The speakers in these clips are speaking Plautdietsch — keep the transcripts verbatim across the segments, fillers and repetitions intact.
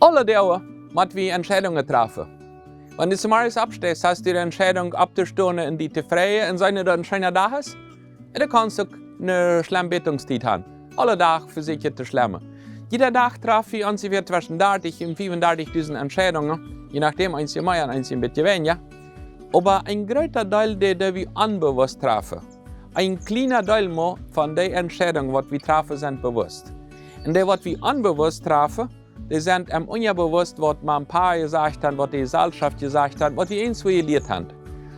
Aule Doag mott wie Entscheidungen träfen. Wan du zemorjes oppsteist, hast du de Entscheidung opptostonen un die to freien un seenen, daut een scheena Dach es. Ooda kaust uk eene schlemme Betungstiet haben. Aule Dach vesieekjen to schlemmen. Jieda Dach träf wie onjefäa tweschen dartich un fiefundartichdusent Entscheidungen, je nodäm, eenje mea un eenje een bät weinja. Oba een groota Deel, dee, dee wie onbewusst träfen. Een kjliena Deel mau von de Entscheidungen, waut wie träfen, sent bewusst. Un dee, waut wie onbewusst träfen, dee sent em Unjabewusst, waut Mama un Papa jesajcht haben, waut de Jeselschoft jesajcht haft, waut wie eenjemol jelieet haben.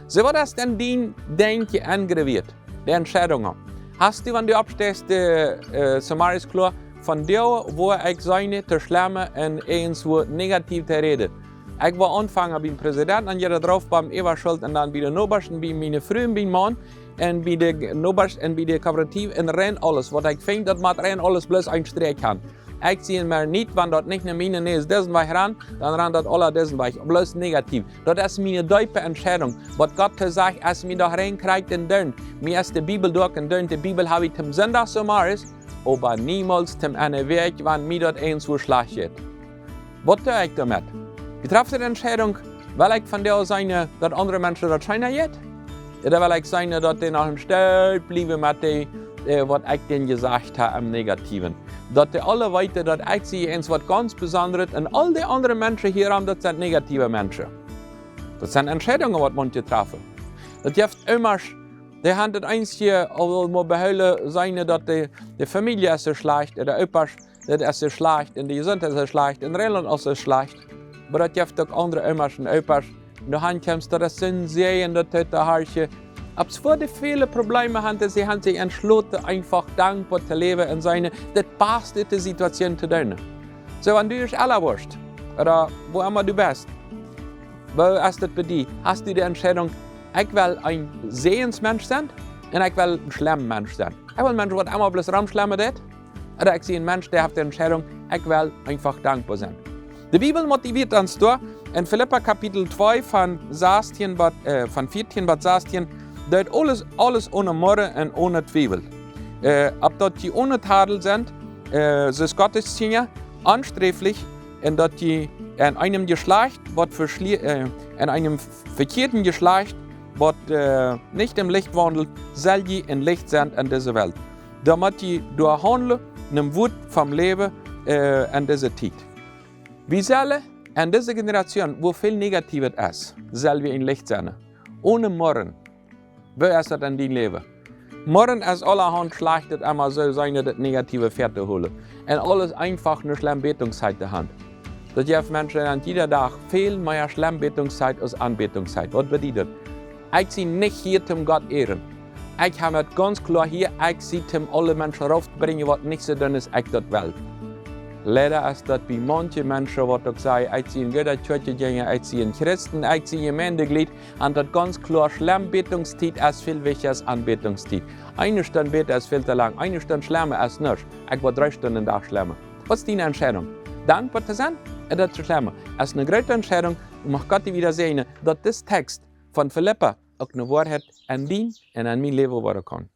Soo, waut es dan dien Denkjen engrafieet, de Entscheidungen? Hast du, wan du oppsteist, de, äh, zemorjes kloa, vondoag woa ekj seenen to schlemmen un eenjemol negativ to räden? Ekj woa aunfangen biem Präsident, dan jeit daut rauf biem Äwaschult un dan bie de Nobasch un bie miene Fru un biem Maun un bie de Nobasch un bie de Kooperativ un rein aules, waut ekj finj, daut mott rein aules bloos een Sträakj haben. Ekj sie een Mennonit, wan daut nich no miene Näs disen Wajch rant, dan rant daut aula disen Wajch. Bloos negativ. Daut es miene deepe Entscheidung. Waut Gott to sajcht, es mie doch rein krakjt en dun. Mie es de Bibel doa en dun. De Bibel hab ekj toom Sindach zemorjes, oba niemols toom Enj, wan mie daut eenjemol schlajcht jeit. Waut doo ekj doamet? Ekj träf de Entscheidung, well ekj vondoag seenen, daut aundre Menschen daut scheena jeit? Ooda well ekj seenen, daut dee noch em Stoot bliewen met dee, äh, waut ekj dän jesajcht hab em Negativen? Daut dee aule weeten, daut ekj sie eent waut gaunz Besondret un aul dee aundre Menschen hia aum, daut sent negative Menschen. Daut sent Entscheidungen, waut maun träfen. Daut jeft Omasch, dee haben daut eenje aul mol behoolen, seenen, daut de, de Famielje es soo schlajcht, ooda Opasch, daut es soo schlajcht, un de Jesuntheit es soo schlajcht, un Reinland es soo schlajcht. Oba daut jeft uk aundre Omasch un Opasch. Un du han kjemst, daut es een Säajen, daut dee to horchen. Opp woa dee väle Probleme haben, see haben sikj entschloten, eefach dankboa to läwen un seenen, daut baste ut de Situation to doonen. Soo, wan du ieescht ella woascht, ooda wua emma du best, woo es daut bie die? Hast du de Entscheidung, ekj well een Säajensmensch sennen un ekj well een schlemma Mensch sennen? Ekj well een Mensch, waut emma bloos romschlemmen deit? Ooda ekj sie een Mensch, dee haft de Entscheidung, ekj well eefach dankboa sennen. De Bibel motivieet ons doa en Filippa Kapitel twee von sastieen bat, äh, von vieetieen bat sastieen, daut aules, aules one Morren un one Twiewel. Äh, opp daut jie one Tadel sent, äh, soo aus Gottes Kjinja, onsträflich, un daut jie en eenem Jeschlajcht, waut veschlie-, äh, en eenem vekjieeden Jeschlajcht, waut, äh, nich em Licht waundelt, sell jie een Licht sennen en dise Welt. Doamet jie doa haundlen, nom Wuat vom Läwen, äh, en dise Tiet. Wie sellen en dise Generation, wua väl Negatiewet es, sell wie een Licht sennen. One Morren. Woo es daut en dien Läwen? Morren es aulahaunt Schlajchtet emma soo seenen, daut Negative väatohoolen. Un aules eefach ne schlemme Betungstiet to haben. Daut jeft Menschen aun jieda Dach väl mea schlemme Betungstiet aus Aunbetungstiet. Waut bediet daut? Ekj sie nich hia toom Gott ehren. Ekj hab daut gaunz kloa hia, ekj sie toom aule Menschen raufbrinjen, waut nich soo doonen aus ekj daut well. Leida es daut bie maunche Menschen, waut uk sajen, ekj sie een gooda Kjoakjenjenja, ekj sie een Christ, ekj sie een Jemeindejleet, un daut gaunz kloa, schlemme Betungstiet es väl wichtja aus Aunbetungstiet. Eene Stund bäden es väl to lang, eene Stund schlemmen es nuscht. Ekj woa dree Stunden Dach schlemmen. Waut es diene Entscheidung? Dankboa to sennen ooda to schlemmen? Es ne groote Entscheidung, un mach Gott die wieda säajnen, daut dis Tekst von Filippa uk ne Woarheit en dien un en mien Läwen woaren kaun.